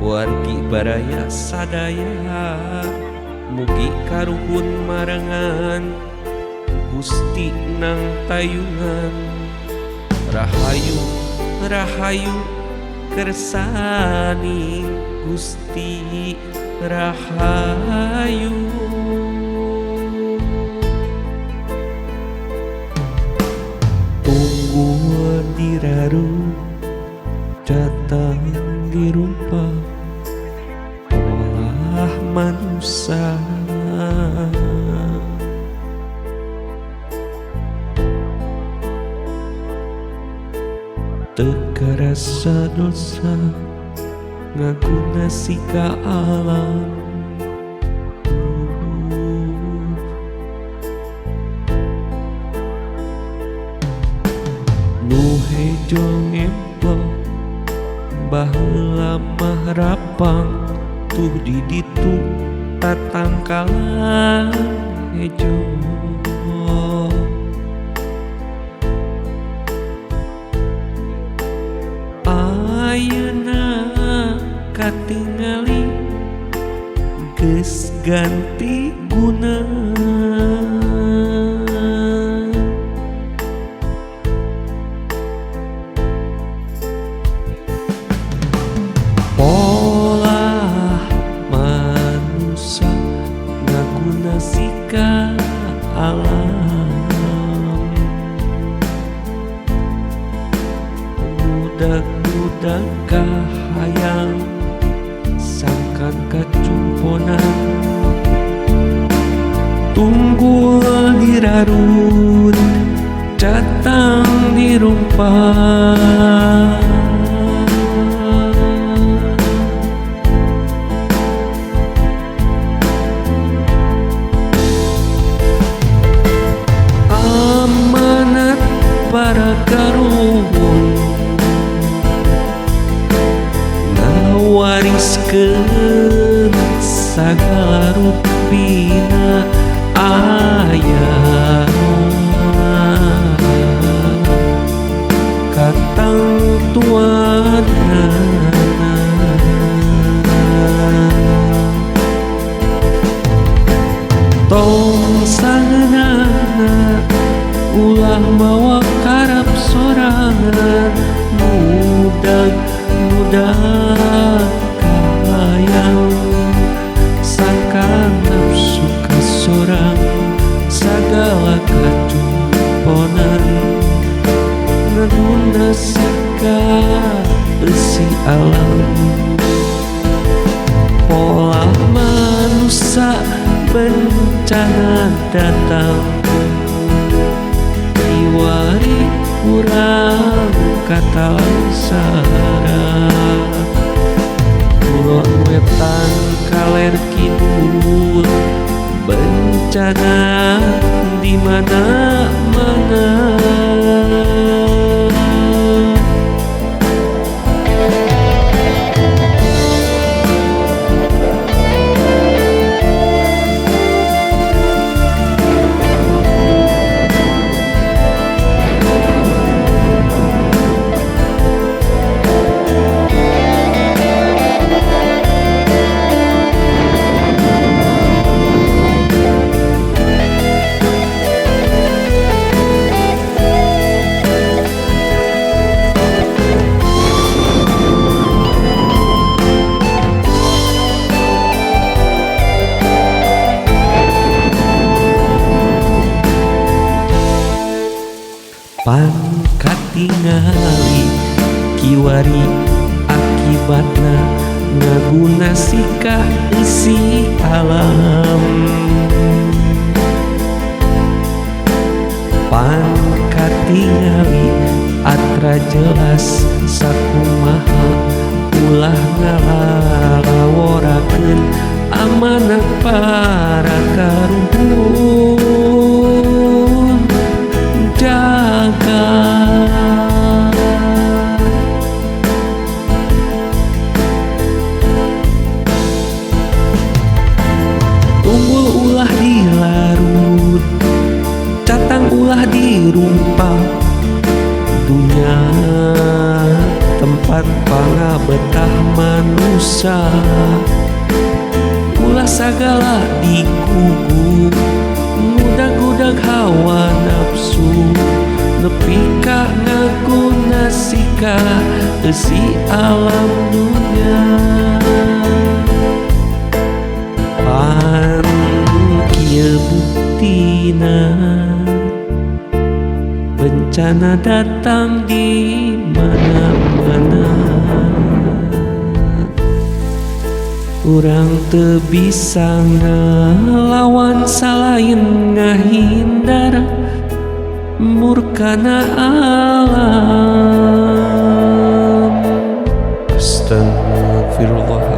Wargi baraya sadaya mugi karuhun marengan Gusti nang tayungan. Rahayu rahayu kersani Gusti rahayu. Tunggul diraru datang dirumpa olah manusia. Teu karasa dosa ngaguna sika alam. Nu hejo ngemplok baheula mah rapang tuh di ditu tatangkalan hejo. Ayeuna katingali geus ganti guna. Pola manusia ngaguna sika alam. Budak-budak kahayang sangkan kacumponan. Tunggul dirarut catang dirumpak. Amanat para karuhun ngawariskeun sagala rupina aya katangtuanana. Tong sangeunahna ulah mawa karep sorangan. Mudag-mudag kahayang sangkan nafsu kasorang sagala kacumponan. Ngaguna sika eusi alam. Pola manusia bencana datang kiwari urang katalangsara. Kulon wetan kaler kidul bencana di mana-mana. Pan katingali kiwari akibatna ngaguna sika eusi alam. Pan katingali atra jelas sakumaha ulah ngalalaworakeun amanat para karuhun. Jaga tunggul ulah dilarut catang ulah dirumpak. Dunya tempat pangan Kabetah manusia. Ulah sagala digugu, ngudag-gudag hawa nafsu, nepi ka ngaguna sika eusi alam dunya. Pan kieu buktina, bencana datang di mana-mana. Urang teu bisa ngalawan salain ngahindar murkana alam. Astagfirullahaladzim.